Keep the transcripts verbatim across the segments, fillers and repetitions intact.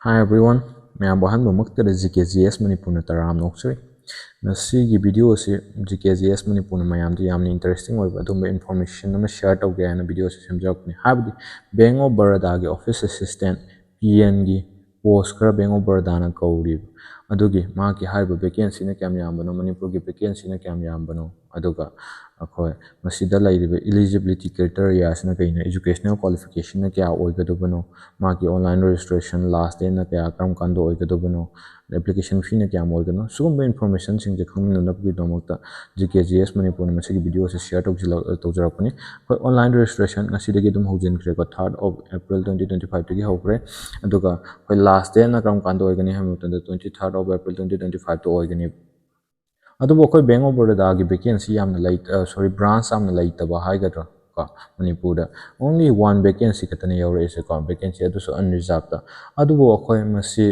Hi everyone, ꯃꯌꯥꯝꯕꯨ ꯑꯍꯥꯟꯕꯃꯛꯇꯗ G K G S ꯃꯅꯤꯄꯨꯔꯅ ꯇꯔꯥꯝꯅ ꯑꯣꯛꯆꯔꯤ꯫ ꯉꯁꯤꯒꯤ video ꯑꯁꯤ G K G S ꯃꯅꯤꯄꯨꯔꯅ ꯃꯌꯥꯝꯗ ꯌꯥꯝꯅ interesting ꯑꯣꯏꯕ ꯑꯗꯨꯝꯕ information ꯑꯃ share ꯇꯧꯒꯦ ꯍꯥꯏꯅ video ꯑꯁꯤ ꯁꯦꯝꯖꯔꯛꯄꯅꯤ꯫ ꯍꯥꯏꯕꯗꯤ Bank of Barodaꯒꯤ office assistant P Nꯒꯤ post ꯈꯔ Bank of Barodaꯅ ꯀꯧꯔꯤꯕ ꯑꯗꯨꯒꯤ ꯃꯥꯒꯤ ꯍꯥꯏꯔꯤꯕ vacancyꯅ ꯀꯌꯥꯝ ꯌꯥꯝꯕꯅꯣ, ꯃꯅꯤꯄꯨꯔꯒꯤ vacancyꯅ ꯀꯌꯥꯝ ꯌꯥꯝꯕꯅꯣ, ꯑꯗꯨꯒ ꯑꯩꯈꯣꯏ ꯃꯁꯤꯗ ꯂꯩꯔꯤꯕ eligibility criteriaꯁꯤꯅ ꯀꯩꯅꯣ, educational qualificationꯅ ꯀꯌꯥ ꯑꯣꯏꯒꯗꯕꯅꯣ, ꯃꯥꯒꯤ online registration last dateꯅ ꯀꯌꯥ, ꯀꯔꯝ ꯀꯥꯟꯗ ꯑꯣꯏꯒꯗꯕꯅꯣ, application feeꯅ ꯀꯌꯥꯝ ꯑꯣꯏꯒꯅꯣ, ꯁꯤꯒꯨꯝꯕ informationꯁꯤꯡꯁꯦ ꯈꯪꯃꯤꯟꯅꯅꯕꯒꯤꯗꯃꯛꯇ G K G S ꯃꯅꯤꯄꯨꯔꯅ ꯃꯁꯤꯒꯤ video ꯑꯁꯤ share ꯇꯧꯖꯤꯜꯂꯛ-, ꯇꯧꯖꯔꯛꯄꯅꯤ꯫ ꯑꯩꯈꯣꯏ online registration ꯉꯁꯤꯗꯒꯤ ꯑꯗꯨꯝ ꯍꯧꯖꯤꯟꯈ꯭ꯔꯦꯀꯣ, third of April twenty twenty fiveꯇꯒꯤ ꯍꯧꯈ꯭ꯔꯦ꯫ ꯑꯗꯨꯒ ꯑꯩꯈꯣꯏ last dateꯅ ꯀꯔꯝ ꯀꯥꯟꯗ ꯑꯣꯏꯒꯅꯤ ꯍꯥꯏꯕ ꯃꯇꯝꯗ twenty third of April twenty twenty fiveꯇ ꯑꯣꯏꯒꯅꯤ꯫ ꯑꯗꯨꯕꯨ ꯑꯩꯈꯣꯏ Bank of Barodaꯒꯤ vacancy ꯌꯥꯝꯅ ꯂꯩ, sorry, branch ꯌꯥꯝꯅ ꯂꯩꯇꯕ ꯍꯥꯏꯒꯗ꯭ꯔꯥ ꯀꯣ, ꯃꯅꯤꯄꯨꯔꯗ only one vacancy ꯈꯛꯇꯅ ꯌꯥꯎꯔꯛꯏꯁꯦꯀꯣ, vacancy ꯑꯗꯨꯁꯨ unreservedꯇ꯫ ꯑꯗꯨꯕꯨ ꯑꯩꯈꯣꯏ ꯃꯁꯤ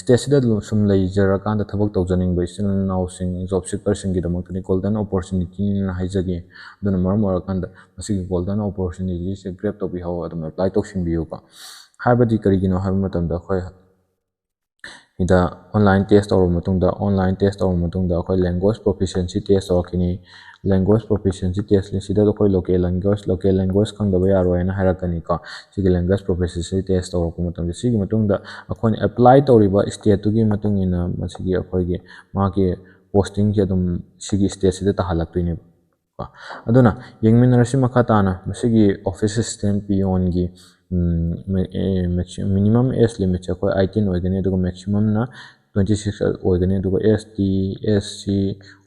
stateꯁꯤꯗ ꯁꯨꯝ ꯂꯩꯖꯔꯀꯥꯟꯗ ꯊꯕꯛ ꯇꯧꯖꯅꯤꯡꯕ ꯏꯆꯤꯜ ꯏꯅꯥꯎꯁꯤꯡ, job seekerꯁꯤꯡꯒꯤꯗꯃꯛꯇꯗꯤ golden opportunityꯅ ꯍꯥꯏꯖꯒꯦ꯫ ꯑꯗꯨꯅ ꯃꯔꯝ ꯑꯣꯏꯔꯀꯥꯟꯗ ꯃꯁꯤꯒꯤ golden opportunityꯁꯦ grab ꯇꯧꯕꯤꯍꯧ, ꯑꯗꯨꯝ apply ꯇꯧꯁꯤꯟꯕꯤꯌꯨꯀꯣ꯫ ꯍꯥꯏꯕꯗꯤ ꯀꯔꯤꯒꯤꯅꯣ ꯍꯥꯏꯕ ꯃꯇꯝꯗ ꯑꯩꯈꯣꯏ ꯁꯤꯗ online test ꯇꯧꯔꯕ ꯃꯇꯨꯡꯗ, online test ꯇꯧꯔꯕ ꯃꯇꯨꯡꯗ ꯑꯩꯈꯣꯏ language proficiency test ꯇꯧꯔꯛꯈꯤꯅꯤ꯫ Language proficiency test ꯁꯤꯗ ꯑꯩꯈꯣꯏ local language, local language ꯈꯪꯗꯕ ꯌꯥꯔꯣꯏ ꯍꯥꯏꯅ ꯍꯥꯏꯔꯛꯀꯅꯤꯀꯣ꯫ ꯁꯤꯒꯤ language proficiency test ꯇꯧꯔꯛꯄ ꯃꯇꯝꯗ, ꯁꯤꯒꯤ ꯃꯇꯨꯡꯗ ꯑꯩꯈꯣꯏꯅ apply ꯇꯧꯔꯤꯕ stateꯇꯨꯒꯤ ꯃꯇꯨꯡ ꯏꯟꯅ ꯃꯁꯤꯒꯤ ꯑꯩꯈꯣꯏꯒꯤ ꯃꯥꯒꯤ postingꯁꯦ ꯑꯗꯨꯝ ꯁꯤꯒꯤ stateꯁꯤꯗ ꯇꯥꯍꯜꯂꯛꯇꯣꯏꯅꯦꯕ꯫ ꯀꯣ꯫ ꯑꯗꯨꯅ ꯌꯦꯡꯃꯤꯟꯅꯔꯁꯤ ꯃꯈꯥ ꯇꯥꯅ꯫ ꯃꯁꯤꯒꯤ office assistant peonꯒꯤ, ꯎꯝ, ꯃꯤ-, ꯑꯦ, maxi-, minimum age limitꯁꯦ ꯑꯩꯈꯣꯏ eighteen ꯑꯣꯏꯒꯅꯤ, ꯑꯗꯨꯒ maximumꯅ twenty six ꯑꯣꯏꯒꯅꯤ꯫ ꯑꯗꯨꯒ S T, S C,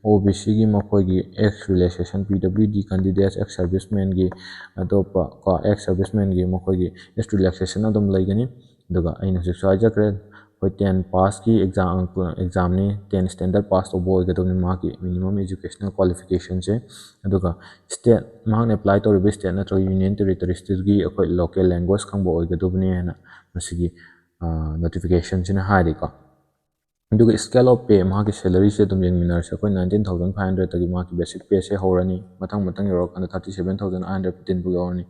O B Cꯒꯤ ꯃꯈꯣꯏꯒꯤ age relaxation, P W D candidates, ex servicemanꯒꯤ ꯑꯇꯣꯞꯄ ꯀꯣ, ex servicemanꯒꯤ ꯃꯈꯣꯏꯒꯤ age relaxation ꯑꯗꯨꯝ ꯂꯩꯒꯅꯤ꯫ ꯑꯗꯨꯒ ꯑꯩꯅ ꯍꯧꯖꯤꯛꯁꯨ ꯍꯥꯏꯖꯈ꯭ꯔꯦ, ꯑꯩꯈꯣꯏ ten passꯀꯤ exam, examꯅꯤ, ten standard pass ꯇꯧꯕ ꯑꯣꯏꯒꯗꯕꯅꯤ ꯃꯍꯥꯛꯀꯤ minimum educational qualificationꯁꯦ꯫ ꯑꯗꯨꯒ state, ꯃꯍꯥꯛꯅ apply ꯇꯧꯔꯤꯕ state ꯅꯠꯇ꯭ꯔꯒ union territoriesꯇꯨꯒꯤ ꯑꯩꯈꯣꯏ local language ꯈꯪꯕ ꯑꯣꯏꯒꯗꯕꯅꯤ ꯍꯥꯏꯅ ꯃꯁꯤꯒꯤ, ꯑ, notificationꯁꯤꯅ ꯍꯥꯏꯔꯤꯀꯣ꯫ ꯑꯗꯨꯒ scale of pay, ꯃꯍꯥꯛꯀꯤ salaryꯁꯦ ꯑꯗꯨꯝ ꯌꯦꯡꯃꯤꯟꯅꯔꯁꯦ꯫ ꯑꯩꯈꯣꯏ nineteen thousand five hundredꯇꯒꯤ ꯃꯍꯥꯛꯀꯤ basic payꯁꯦ ꯍꯧꯔꯅꯤ, ꯃꯊꯪ ꯃꯊꯪ ꯌꯧꯔꯀꯥꯟꯗ thirty seven thousand eight hundred fifteen ꯐꯥꯎ ꯌꯧꯔꯅꯤ꯫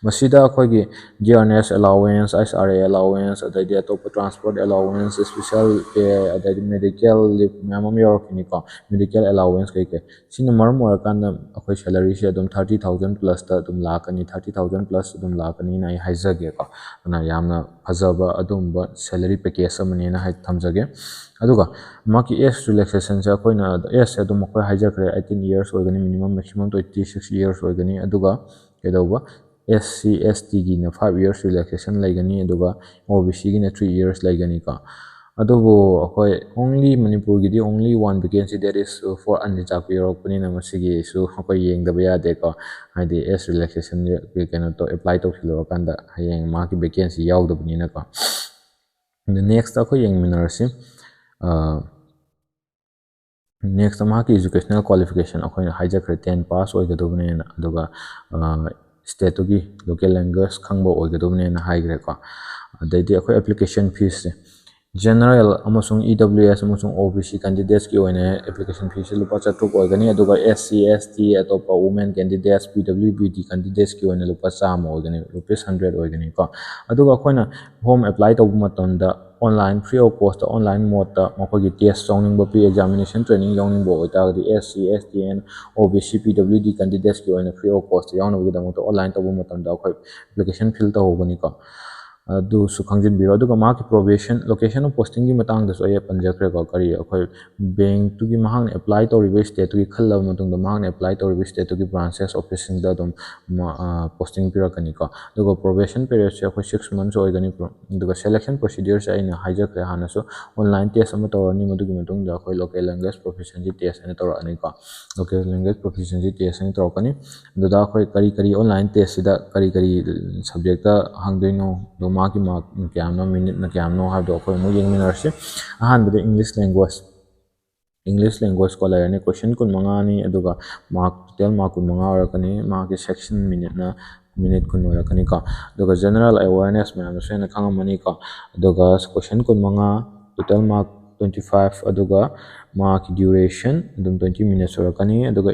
ꯃꯁꯤꯗ ꯑꯩꯈꯣꯏꯒꯤ GRNS allowance, ICRA allowance, ꯑꯗꯩꯗꯤ ꯑꯇꯣꯞꯄ transport allowance, special pay, ꯑꯗꯩꯗꯤ medical leave ꯃꯌꯥꯝ ꯑꯃ ꯌꯧꯔꯛꯈꯤꯅꯤꯀꯣ, medical allowance ꯀꯩꯀꯩ꯫ ꯁꯤꯅ ꯃꯔꯝ ꯑꯣꯏꯔꯀꯥꯟꯗ ꯑꯩꯈꯣꯏ salaryꯁꯦ ꯑꯗꯨꯝ thirty thousand plusꯇ ꯑꯗꯨꯝ ꯂꯥꯛꯀꯅꯤ, thirty thousand plus ꯑꯗꯨꯝ ꯂꯥꯛꯀꯅꯤꯅ ꯑꯩ ꯍꯥꯏꯖꯒꯦꯀꯣ꯫ ꯑꯗꯨꯅ ꯌꯥꯝꯅ ꯐꯖꯕ ꯑꯗꯨꯒꯨꯝꯕ salary package ꯑꯃꯅꯦꯅ ꯍꯥꯏ ꯊꯝꯖꯒꯦ꯫ ꯑꯗꯨꯒ ꯃꯥꯒꯤ age relaxationꯁꯦ ꯑꯩꯈꯣꯏꯅ, ageꯁꯦ ꯑꯗꯨꯝ ꯑꯩꯈꯣꯏ ꯍꯥꯏꯖꯈ꯭ꯔꯦ, eighteen years ꯑꯣꯏꯒꯅꯤ, minimum maximum twenty six years ꯑꯣꯏꯒꯅꯤ꯫ ꯑꯗꯨꯒ ꯀꯩꯗꯧꯕ, SC STꯒꯤꯅ five years relaxation ꯂꯩꯒꯅꯤ, ꯑꯗꯨꯒ OBCꯒꯤꯅ three years ꯂꯩꯒꯅꯤꯀꯣ꯫ ꯑꯗꯨꯕꯨ ꯑꯩꯈꯣꯏ only ꯃꯅꯤꯄꯨꯔꯒꯤꯗꯤ only one vacancy, that is for ꯑꯟꯗꯤ ꯆꯥꯛꯄꯤ ꯌꯧꯔꯛꯄꯅꯤꯅ ꯃꯁꯤꯒꯤꯁꯨ ꯑꯩꯈꯣꯏ ꯌꯦꯡꯗꯕ ꯌꯥꯗꯦꯀꯣ꯫ ꯍꯥꯏꯗꯤ age relaxation ꯀꯩꯅꯣ ꯇꯧ, apply ꯇꯧꯁꯤꯜꯂꯨꯔꯀꯥꯟꯗ ꯍꯌꯦꯡ ꯃꯥꯒꯤ vacancy ꯌꯥꯎꯗꯕꯅꯤꯅꯀꯣ꯫ ꯑꯗꯨ next ꯑꯩꯈꯣꯏ ꯌꯦꯡꯃꯤꯟꯅꯔꯁꯤ꯫ ꯑ, next ꯃꯍꯥꯛꯀꯤ educational qualification ꯑꯩꯈꯣꯏꯅ ꯍꯥꯏꯖꯈ꯭ꯔꯦ, ten pass ꯑꯣꯏꯒꯗꯕꯅꯦꯅ, ꯑꯗꯨꯒ stateꯇꯨꯒꯤ local language ꯈꯪꯕ ꯑꯣꯏꯒꯗꯕꯅꯦꯅ ꯍꯥꯏꯈ꯭ꯔꯦꯀꯣ꯫ ꯑꯗꯩꯗꯤ ꯑꯩꯈꯣꯏ application feesꯁꯦ, general ꯑꯃꯁꯨꯡ EWS ꯑꯃꯁꯨꯡ OBC candidatesꯀꯤ ꯑꯣꯏꯅ application feesꯁꯦ ꯂꯨꯄꯥ ꯆꯥꯇ꯭ꯔꯨꯛ ꯑꯣꯏꯒꯅꯤ, ꯑꯗꯨꯒ SC ST, ꯑꯇꯣꯞꯄ women candidates, PWBD candidatesꯀꯤ ꯑꯣꯏꯅ ꯂꯨꯄꯥ ꯆꯥꯝꯃ ꯑꯣꯏꯒꯅꯤ, rupees hundred ꯑꯣꯏꯒꯅꯤꯀꯣ꯫ ꯑꯗꯨꯒ ꯑꯩꯈꯣꯏꯅ form apply ꯇꯧꯕ ꯃꯇꯝꯗ online, free of cost, online modeꯇ ꯃꯈꯣꯏꯒꯤ test ꯌꯥꯎꯅꯤꯡꯕ, pre examination training ꯌꯥꯎꯅꯤꯡꯕ ꯑꯣꯏꯇꯥꯔꯒꯗꯤ SC ST and OBC PWD candidatesꯀꯤ ꯑꯣꯏꯅ free of cost ꯌꯥꯎꯅꯕꯒꯤꯗꯃꯛꯇ online ꯇꯧꯕ ꯃꯇꯝꯗ ꯑꯩꯈꯣꯏ application fill ꯇꯧꯍꯧꯒꯅꯤꯀꯣ꯫ ꯑꯗꯨꯁꯨ ꯈꯪꯖꯤꯟꯕꯤꯔꯣ꯫ ꯑꯗꯨꯒ ꯃꯍꯥꯛꯀꯤ probation, location of postingꯒꯤ ꯃꯇꯥꯡꯗꯁꯨ ꯑꯩ ꯄꯟꯖꯈ꯭ꯔꯦꯀꯣ꯫ ꯀꯔꯤ, ꯑꯩꯈꯣꯏ bankꯇꯨꯒꯤ ꯃꯍꯥꯛꯅ apply ꯇꯧꯔꯤꯕ stateꯇꯨꯒꯤ ꯈꯜꯂꯕ ꯃꯇꯨꯡꯗ ꯃꯍꯥꯛꯅ apply ꯇꯧꯔꯤꯕ stateꯇꯨꯒꯤ branches officeꯁꯤꯡꯗ ꯑꯗꯨꯝ ꯃ-, ꯑ, posting ꯄꯤꯔꯛꯀꯅꯤꯀꯣ꯫ ꯑꯗꯨꯒ probation periodꯁꯦ ꯑꯩꯈꯣꯏ six months ꯑꯣꯏꯒꯅꯤ꯫ Pro-, ꯑꯗꯨꯒ selection procedureꯁꯦ ꯑꯩꯅ ꯍꯥꯏꯖꯈ꯭ꯔꯦ ꯍꯥꯟꯅꯁꯨ, online test ꯑꯃ ꯇꯧꯔꯅꯤ, ꯃꯗꯨꯒꯤ ꯃꯇꯨꯡꯗ ꯑꯩꯈꯣꯏ local language proficiency test ꯍꯥꯏꯅ ꯇꯧꯔꯛꯑꯅꯤꯀꯣ꯫ Local language proficiency test ꯍꯥꯏꯅ ꯇꯧꯔꯛꯀꯅꯤ꯫ ꯑꯗꯨꯗ ꯑꯩꯈꯣꯏ ꯀꯔꯤ ꯀꯔꯤ online testꯁꯤꯗ ꯀꯔꯤ ꯀꯔꯤ subjectꯇ ꯍꯪꯗꯣꯏꯅꯣ, ꯑꯗꯣ markꯀꯤ mark ꯀꯌꯥꯝꯅꯣ, minuteꯅ ꯀꯌꯥꯝꯅꯣ ꯍꯥꯏꯕꯗꯣ ꯑꯩꯈꯣꯏ ꯑꯃꯨꯛ ꯌꯦꯡꯃꯤꯟꯅꯔꯁꯤ꯫ ꯑꯍꯥꯟꯕꯗ English language, English languageૢꯀꯣ ꯂꯩꯔꯅꯤ, question ꯀꯨꯟꯃꯉꯥꯅꯤ, ꯑꯗꯨꯒ mark, total mark ꯀꯨꯟꯃꯉꯥ ꯑꯣꯏꯔꯛꯀꯅꯤ꯫ Markꯀꯤ section minuteꯅ minute ꯀꯨꯟ ꯑꯣꯏꯔꯛꯀꯅꯤꯀꯣ꯫ ꯑꯗꯨꯒ general awareness ꯃꯌꯥꯝꯅꯁꯨ ꯍꯦꯟꯅ ꯈꯪꯉꯝꯃꯅꯤꯀꯣ꯫ ꯑꯗꯨꯒ question ꯀꯨꯟꯃꯉꯥ, total mark twenty five, ꯑꯗꯨꯒ ꯃꯥꯒꯤ duration ꯑꯗꯨꯝ twenty minutes ꯑꯣꯏꯔꯛꯀꯅꯤ꯫ ꯑꯗꯨꯒ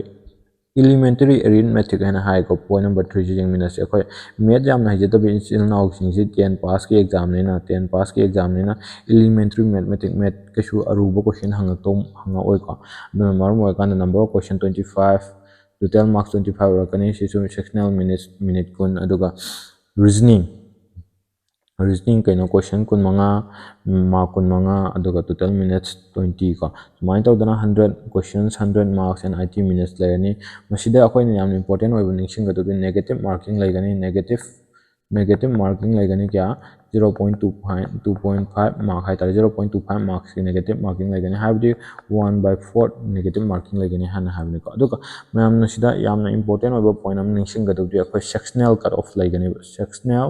elementary arithmetic ꯍꯥꯏꯅ ꯍꯥꯏꯀꯣ, point number three ꯁꯤ ꯌꯦꯡꯃꯤꯟꯅꯁꯦ꯫ ꯑꯩꯈꯣꯏ math ꯌꯥꯝꯅ ꯍꯩꯖꯗꯕ ꯏꯆꯤꯜ ꯏꯅꯥꯎꯁꯤꯡꯁꯤ ten passꯀꯤ examꯅꯤꯅ, ten passꯀꯤ examꯅꯤꯅ elementary mathematics, math ꯀꯩꯁꯨ ꯑꯔꯨꯕ question ꯍꯪꯉꯛꯇꯧ ꯍꯪꯉꯛꯑꯣꯏꯀꯣ꯫ ꯑꯗꯨꯅ ꯃꯔꯝ ꯑꯣꯏꯔꯀꯥꯟꯗ number of question twenty five, total marks twenty five ꯑꯣꯏꯔꯛꯀꯅꯤ꯫ ꯁꯤꯁꯨ sectional minutes, minute ꯀꯨꯟ, ꯑꯗꯨꯒ reasoning reasoning ꯀꯩꯅꯣ, question ꯀꯨꯟꯃꯉꯥ, mark ꯀꯨꯟꯃꯉꯥ, ꯑꯗꯨꯒ total minutes twenty ꯀꯣ꯫ ꯁꯨꯃꯥꯏꯅ ꯇꯧꯗꯅ hundred questions, hundred marks and eighty minutes ꯂꯩꯔꯅꯤ꯫ ꯃꯁꯤꯗ ꯑꯩꯈꯣꯏꯅ ꯌꯥꯝꯅ important ꯑꯣꯏꯕ ꯅꯤꯡꯁꯤꯡꯒꯗꯕꯗꯤ negative marking ꯂꯩꯒꯅꯤ꯫ Negative, negative marking ꯂꯩꯒꯅꯤ ꯀꯌꯥ? Zero point two five, two point five mark ꯍꯥꯏꯇꯥꯔꯦ, zero point two five marksꯀꯤ negative marking ꯂꯩꯒꯅꯤ, ꯍꯥꯏꯕꯗꯤ one by four negative marking ꯂꯩꯒꯅꯤ ꯍꯥꯏꯅ ꯍꯥꯏꯕꯅꯤꯀꯣ꯫ ꯑꯗꯨꯒ ꯃꯌꯥꯝꯅ ꯁꯤꯗ ꯌꯥꯝꯅ important ꯑꯣꯏꯕ point ꯑꯃ ꯅꯤꯡꯁꯤꯡꯒꯗꯕꯗꯤ ꯑꯩꯈꯣꯏ sectional cut off ꯂꯩꯒꯅꯦꯕ꯫ Sectional,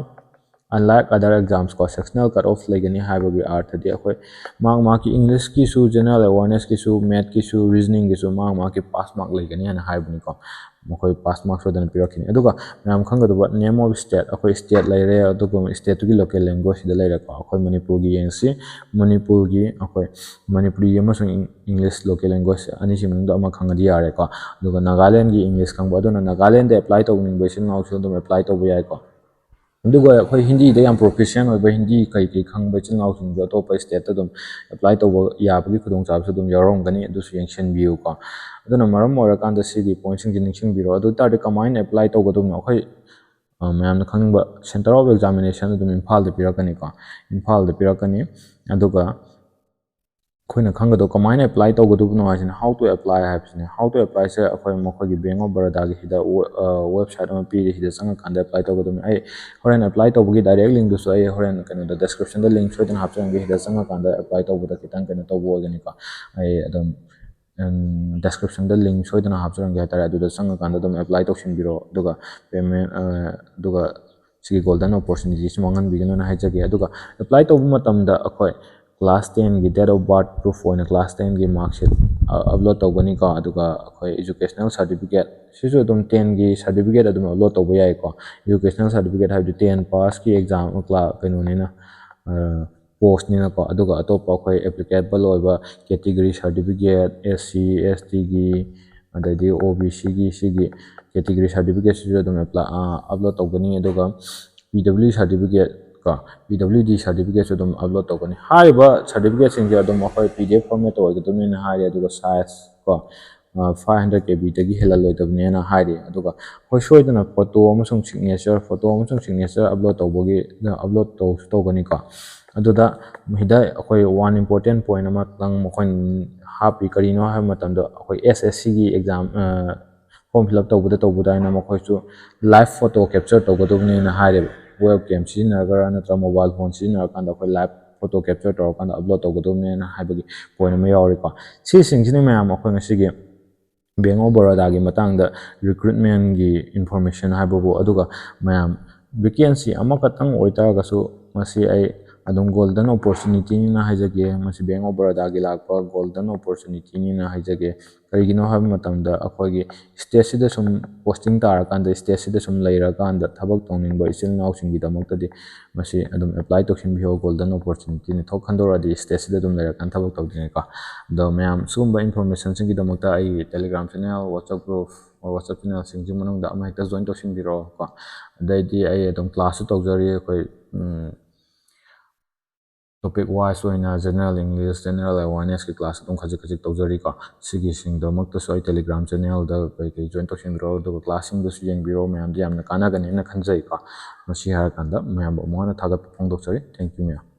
unlike other exams ꯀꯣ, sectional cut off ꯂꯩꯒꯅꯤ ꯍꯥꯏꯕꯒꯤ ꯑꯥꯔꯊꯗꯤ ꯑꯩꯈꯣꯏ mark, markꯀꯤ Englishꯀꯤꯁꯨ, general awarenessꯀꯤꯁꯨ, mathꯀꯤꯁꯨ, reasoningꯒꯤꯁꯨ mark, markꯀꯤ pass mark ꯂꯩꯒꯅꯤ ꯍꯥꯏꯅ ꯍꯥꯏꯕꯅꯤꯀꯣ꯫ ꯃꯈꯣꯏ pass mark ꯁꯣꯏꯗꯅ ꯄꯤꯔꯛꯈꯤꯅꯤ꯫ ꯑꯗꯨꯒ ꯃꯌꯥꯝ ꯈꯪꯒꯗꯕ name of state, ꯑꯩꯈꯣꯏ state ꯂꯩꯔꯦ, ꯑꯗꯨꯒ stateꯇꯨꯒꯤ local language ꯁꯤꯗ ꯂꯩꯔꯦꯀꯣ꯫ ꯑꯩꯈꯣꯏ ꯃꯅꯤꯄꯨꯔꯒꯤ ꯌꯦꯡꯁꯤ, ꯃꯅꯤꯄꯨꯔꯒꯤ ꯑꯩꯈꯣꯏ ꯃꯅꯤꯄꯨꯔꯤ ꯑꯃꯁꯨꯡ Eng-, English local language ꯑꯅꯤꯁꯤ ꯃꯅꯨꯡꯗ ꯑꯃ ꯈꯪꯉꯗꯤ ꯌꯥꯔꯦꯀꯣ꯫ ꯑꯗꯨꯒ ꯅꯥꯒꯥꯂꯦꯟꯒꯤ English ꯈꯪꯕ, ꯑꯗꯨꯅ ꯅꯥꯒꯥꯂꯦꯟꯗ apply ꯇꯧꯅꯤꯡꯕ ꯏꯆꯤꯜ ꯏꯅꯥꯎꯁꯨ ꯑꯗꯨꯝ apply ꯇꯧꯕ ꯌꯥꯏꯀꯣ꯫ ꯑꯗꯨꯒ ꯑꯩꯈꯣꯏ ꯍꯤꯟꯗꯤꯗ ꯌꯥꯝ proficient ꯑꯣꯏꯕ, ꯍꯤꯟꯗꯤ ꯀꯩ ꯀꯩ ꯈꯪꯕ ꯏꯆꯤꯜ ꯏꯅꯥꯎꯁꯤꯡꯁꯨ ꯑꯇꯣꯞꯄ stateꯇ ꯑꯗꯨꯝ apply ꯇꯧꯕ ꯌꯥꯕꯒꯤ ꯈꯨꯗꯣꯡꯆꯥꯕꯁꯨ ꯑꯗꯨꯝ ꯌꯥꯎꯔꯝꯒꯅꯤ, ꯑꯗꯨꯁꯨ ꯌꯦꯡꯁꯤꯟꯕꯤꯌꯨꯀꯣ꯫ ꯑꯗꯨꯅ ꯃꯔꯝ ꯑꯣꯏꯔꯀꯥꯟꯗ ꯁꯤꯒꯤ pointꯁꯤꯡꯁꯦ ꯅꯤꯡꯁꯤꯡꯕꯤꯔꯣ꯫ ꯑꯗꯨ ꯑꯣꯏ ꯇꯥꯔꯗꯤ ꯀꯃꯥꯏꯅ apply ꯇꯧꯒꯗꯕꯅꯣ? ꯑꯩꯈꯣꯏ, ꯑ, ꯃꯌꯥꯝꯅ ꯈꯪꯅꯤꯡꯕ center of examination ꯑꯗꯨꯝ ꯏꯝꯐꯥꯜꯗ ꯄꯤꯔꯛꯀꯅꯤꯀꯣ, ꯏꯝꯐꯥꯜꯗ ꯄꯤꯔꯛꯀꯅꯤ꯫ ꯑꯗꯨꯒ ꯑꯩꯈꯣꯏꯅ ꯈꯪꯒꯗꯧ ꯀꯃꯥꯏꯅ apply ꯇꯧꯒꯗꯕꯅꯣ ꯍꯥꯏꯁꯤꯅ, how to apply ꯍꯥꯏꯕꯁꯤꯅꯦ꯫ How to applyꯁꯦ ꯑꯩꯈꯣꯏ ꯃꯈꯣꯏꯒꯤ Bank of Barodaꯒꯤ ꯁꯤꯗ we-, ꯑ, website ꯑꯃ ꯄꯤꯔꯤ, ꯁꯤꯗ ꯆꯪꯉꯀꯥꯟꯗ apply ꯇꯧꯒꯗꯕꯅꯤ꯫ ꯑꯩ ꯍꯣꯔꯦꯟ apply ꯇꯧꯕꯒꯤ direct linkꯇꯨꯁꯨ ꯑꯩ ꯍꯣꯔꯦꯟ ꯀꯩꯅꯣꯗ descriptionꯗ link ꯁꯣꯏꯗꯅ ꯍꯥꯞꯆꯔꯝꯒꯦ꯫ ꯁꯤꯗ ꯆꯪꯉꯀꯥꯟꯗ apply ꯇꯧꯕꯗ ꯈꯤꯇꯪ ꯀꯩꯅꯣ ꯇꯧꯕ ꯑꯣꯏꯒꯅꯤꯀꯣ꯫ ꯑꯩ ꯑꯗꯨꯝ, ꯎꯝ, descriptionꯗ link ꯁꯣꯏꯗꯅ ꯍꯥꯞꯆꯔꯝꯒꯦ ꯍꯥꯏꯇꯥꯔꯦ꯫ ꯑꯗꯨꯗ ꯆꯪꯉꯀꯥꯟꯗ ꯑꯗꯨꯝ apply ꯇꯧꯁꯤꯟꯕꯤꯔꯣ꯫ ꯑꯗꯨꯒ payment, ꯑ, ꯑꯗꯨꯒ ꯁꯤꯒꯤ golden opportunityꯁꯤ ꯃꯥꯡꯍꯟꯕꯤꯒꯅꯨꯅ ꯍꯥꯏꯖꯒꯦ꯫ ꯑꯗꯨꯒ apply ꯇꯧꯕ ꯃꯇꯝꯗ ꯑꯩꯈꯣꯏ class tenꯒꯤ date of birth proof ꯑꯣꯏꯅ class tenꯒꯤ mark sheet, ꯑ, upload ꯇꯧꯒꯅꯤꯀꯣ꯫ ꯑꯗꯨꯒ ꯑꯩꯈꯣꯏ educational certificate, ꯁꯤꯁꯨ ꯑꯗꯨꯝ tenꯒꯤ certificate ꯑꯗꯨꯝ upload ꯇꯧꯕ ꯌꯥꯏꯀꯣ꯫ Educational certificate ꯍꯥꯏꯕꯗꯤ ten passꯀꯤ exam, class, ꯀꯩꯅꯣꯅꯤꯅ, ꯑ, ꯄꯣꯁꯅꯤꯅꯀꯣ꯫ ꯑꯗꯨꯒ ꯑꯇꯣꯞꯄ ꯑꯩꯈꯣꯏ ꯑꯦꯄ꯭ꯂꯤꯀꯦꯕꯜ ꯑꯣꯏꯕ ꯀꯦꯇꯤꯒꯣꯔꯤ ꯁꯥꯔꯇꯤꯐꯤꯀꯦꯠ, ꯑꯦꯁ ꯁꯤ, ꯑꯦꯁ ꯇꯤꯒꯤ, ꯑꯗꯩꯗꯤ ꯑꯣ ꯕꯤ ꯁꯤꯒꯤ, ꯁꯤꯒꯤ ꯀꯦꯇꯤꯒꯣꯔꯤ ꯁꯥꯔꯇꯤꯐꯤꯀꯦꯠꯁꯤꯁꯨ ꯑꯗꯨꯝ ꯑꯦꯄ꯭ꯂꯥꯏ ꯑꯞꯂꯣꯗ ꯇꯧꯒꯅꯤ꯫ ꯑꯗꯨꯒ ꯄꯤ ꯗꯕ꯭ꯂꯤꯎ ꯁꯥꯔꯇꯤꯐꯤꯀꯦꯠ ꯀꯣ, ꯄꯤ ꯗꯕ꯭ꯂꯤꯎ ꯗꯤ ꯁꯥꯔꯇꯤꯐꯤꯀꯦꯠꯁꯨ ꯑꯗꯨꯝ ꯑꯞꯂꯣꯗ ꯇꯧꯒꯅꯤ꯫ ꯍꯥꯏꯔꯤꯕ ꯁꯥꯔꯇꯤꯐꯤꯀꯦꯠꯁꯤꯡꯁꯦ ꯑꯗꯨꯝ ꯑꯩꯈꯣꯏ ꯄꯤ ꯗꯤ ꯑꯦꯐ ꯐꯣꯔꯃꯦꯠꯇ ꯑꯣꯏꯒꯗꯕꯅꯦꯅ ꯍꯥꯏꯔꯦ꯫ ꯑꯗꯨꯒ ꯁꯥꯏꯖ ꯀꯣ, ꯐꯥꯏꯚ ꯍꯟꯗ꯭ꯔꯦꯗ ꯀꯦ ꯕꯤꯗꯒꯤ ꯍꯦꯜꯍꯜꯂꯣꯏꯗꯕꯅꯦꯅ ꯍꯥꯏꯔꯤ꯫ ꯑꯗꯨꯒ ꯑꯩꯈꯣꯏ ꯁꯣꯏꯗꯅ ꯐꯣꯇꯣ ꯑꯃꯁꯨꯡ ꯁꯤꯒꯅꯦꯆꯔ, ꯐꯣꯇꯣ ꯑꯃꯁꯨꯡ ꯁꯤꯒꯅꯦꯆꯔ ꯑꯞꯂꯣꯗ ꯇꯧꯕꯒꯤ, ꯑꯞꯂꯣꯗ ꯇꯧꯁꯨ ꯇꯧꯒꯅꯤꯀꯣ꯫ ꯑꯗꯨꯗ ꯃꯁꯤꯗ ꯑꯩꯈꯣꯏ ꯋꯥꯟ ꯏꯝꯄꯣꯔꯇꯦꯟ ꯄꯣꯏꯟ ꯑꯃꯇꯪ ꯃꯈꯣꯏꯅ ꯍꯥꯞꯄꯤ꯫ ꯀꯔꯤꯅꯣ ꯍꯥꯏꯕ ꯃꯇꯝꯗ, ꯑꯩꯈꯣꯏ ꯑꯦꯁ ꯑꯦꯁ ꯁꯤꯒꯤ ꯑꯦꯛꯖꯥꯝ ꯐꯣꯔꯝ ꯐꯤꯜ ꯑꯞ ꯇꯧꯕꯗ ꯇꯧꯕꯗ ꯍꯥꯏꯅ ꯃꯈꯣꯏꯁꯨ ꯂꯥꯏꯚ ꯐꯣꯇꯣ ꯀꯦꯞꯆꯔ ꯇꯧꯒꯗꯕꯅꯦꯅ ꯍꯥꯏꯔꯦꯕ꯫ ꯋꯦꯕ ꯀꯦꯝ ꯁꯤꯖꯤꯟꯅꯔꯒꯔ ꯅꯠꯇ꯭ꯔꯒ ꯃꯣꯕꯥꯏꯜ ꯐꯣꯟ ꯁꯤꯖꯤꯟꯅꯔꯀꯥꯟꯗ ꯑꯩꯈꯣꯏ ꯂꯥꯏꯚ ꯐꯣꯇꯣ ꯀꯦꯞꯆꯔ ꯇꯧꯔꯀꯥꯟꯗ ꯑꯞꯂꯣꯗ ꯇꯧꯒꯗꯕꯅꯦꯅ ꯍꯥꯏꯕꯒꯤ ꯄꯣꯏꯟ ꯑꯃ ꯌꯥꯎꯔꯤꯀꯣ꯫ ꯁꯤꯁꯤꯡꯁꯤꯅ ꯃꯌꯥꯝ ꯑꯩꯈꯣꯏ ꯉꯁꯤꯒꯤ ꯕꯦꯡ ꯑꯣꯐ ꯕꯔꯣꯗꯥꯒꯤ ꯃꯇꯥꯡꯗ ꯔꯤꯀ꯭ꯔꯨꯠꯃꯦꯟꯒꯤ ꯏꯟꯐꯣꯔꯃꯦꯁꯟ ꯍꯥꯏꯕꯕꯨ꯫ ꯑꯗꯨꯒ ꯃꯌꯥꯝ, ꯚꯦꯀꯦꯟꯁꯤ ꯑꯃꯈꯛꯇꯪ ꯑꯣꯏꯇꯥꯔꯒꯁꯨ ꯃꯁꯤ ꯑꯩ ꯑꯗꯨꯝ ꯒꯣꯜꯗꯟ ꯑꯣꯄꯣꯔꯆꯨꯅꯤꯇꯤꯅꯤꯅ ꯍꯥꯏꯖꯒꯦ꯫ ꯃꯁꯤ ꯕꯦꯡ ꯑꯣꯐ ꯕꯔꯣꯗꯥꯒꯤ ꯂꯥꯛꯄ ꯒꯣꯜꯗꯟ ꯑꯣꯄꯣꯔꯆꯨꯅꯤꯇꯤꯅꯤꯅ ꯍꯥꯏꯖꯒꯦ꯫ ꯀꯔꯤꯒꯤꯅꯣ ꯍꯥꯏꯕ ꯃꯇꯝꯗ, ꯑꯩꯈꯣꯏꯒꯤ ꯁ꯭ꯇꯦꯠꯁꯤꯗ ꯁꯨꯝ ꯄꯣꯁꯇꯤꯡ ꯇꯥꯔꯀꯥꯟꯗ, ꯁ꯭ꯇꯦꯠꯁꯤꯗ ꯁꯨꯝ ꯂꯩꯔꯀꯥꯟꯗ ꯊꯕꯛ ꯇꯧꯅꯤꯡꯕ ꯏꯆꯤꯜ ꯏꯅꯥꯎꯁꯤꯡꯒꯤꯗꯃꯛꯇꯗꯤ ꯃꯁꯤ ꯑꯗꯨꯝ ꯑꯦꯄ꯭ꯂꯥꯏ ꯇꯧꯁꯤꯟꯕꯤꯌꯣ꯫ ꯒꯣꯜꯗꯟ ꯑꯣꯄꯣꯔꯆꯨꯅꯤꯇꯤꯅꯤ꯫ ꯊꯣꯛ ꯈꯟꯗꯣꯔꯛꯑꯗꯤ ꯁ꯭ꯇꯦꯠꯁꯤꯗ ꯑꯗꯨꯝ ꯂꯩꯔꯀꯥꯟꯗ ꯊꯕꯛ ꯇꯧꯗꯣꯏꯅꯤꯀꯣ꯫ ꯑꯗꯣ ꯃꯌꯥꯝ, ꯁꯤꯒꯨꯝꯕ ꯏꯟꯐꯣꯔꯃꯦꯁꯟꯁꯤꯡꯒꯤꯗꯃꯛꯇ ꯑꯩꯒꯤ ꯇꯦꯂꯤꯒ꯭ꯔꯥꯝ ꯆꯦꯅꯦꯜ, ꯋꯥꯆꯞ ꯒ꯭ꯔꯨꯞ, ꯋꯥꯆꯞ ꯆꯦꯅꯦꯜꯁꯤꯡꯁꯤ ꯃꯅꯨꯡꯗ ꯑꯃꯍꯦꯛꯇ ꯖꯣꯏꯟ ꯇꯧꯁꯤꯟꯕꯤꯔꯣ ꯀꯣ꯫ ꯑꯗꯩꯗꯤ ꯑꯩ ꯑꯗꯨꯝ ꯀ꯭ꯂꯥꯁꯁꯨ ꯇꯧꯖꯔꯤ꯫ ꯑꯩꯈꯣꯏ ꯇꯣꯄꯤꯛ ꯋꯥꯏꯁ ꯑꯣꯏꯅ ꯖꯦꯅꯔꯦꯜ ꯏꯪꯂꯤꯁ, ꯖꯦꯅꯔꯦꯜ ꯑꯦꯋꯥꯔꯅꯦꯁꯀꯤ ꯀ꯭ꯂꯥꯁ ꯑꯗꯨꯝ ꯈꯖꯤꯛ ꯈꯖꯤꯛ ꯇꯧꯖꯔꯤꯀꯣ꯫ ꯁꯤꯒꯤꯁꯤꯡꯗꯃꯛꯇꯁꯨ ꯑꯩ ꯇꯦꯂꯤꯒ꯭ꯔꯥꯝ ꯆꯦꯅꯦꯜꯗ ꯀꯩꯀꯩ ꯖꯣꯏꯟ ꯇꯧꯁꯤꯟꯕꯤꯔꯣ, ꯑꯗꯨꯒ ꯀ꯭ꯂꯥꯁꯁꯤꯡꯗꯨꯁꯨ ꯌꯦꯡꯕꯤꯔꯣ꯫ ꯃꯌꯥꯝꯗ ꯌꯥꯝꯅ ꯀꯥꯟꯅꯒꯅꯦꯅ ꯈꯟꯖꯩꯀꯣ꯫ ꯃꯁꯤ ꯍꯥꯏꯔꯀꯥꯟꯗ ꯃꯌꯥꯝꯕꯨ ꯑꯃꯨꯛ ꯍꯟꯅ ꯊꯥꯒꯠꯄ ꯐꯣꯡꯗꯣꯛꯆꯔꯤ꯫ Thank you ꯃꯌꯥꯝ꯫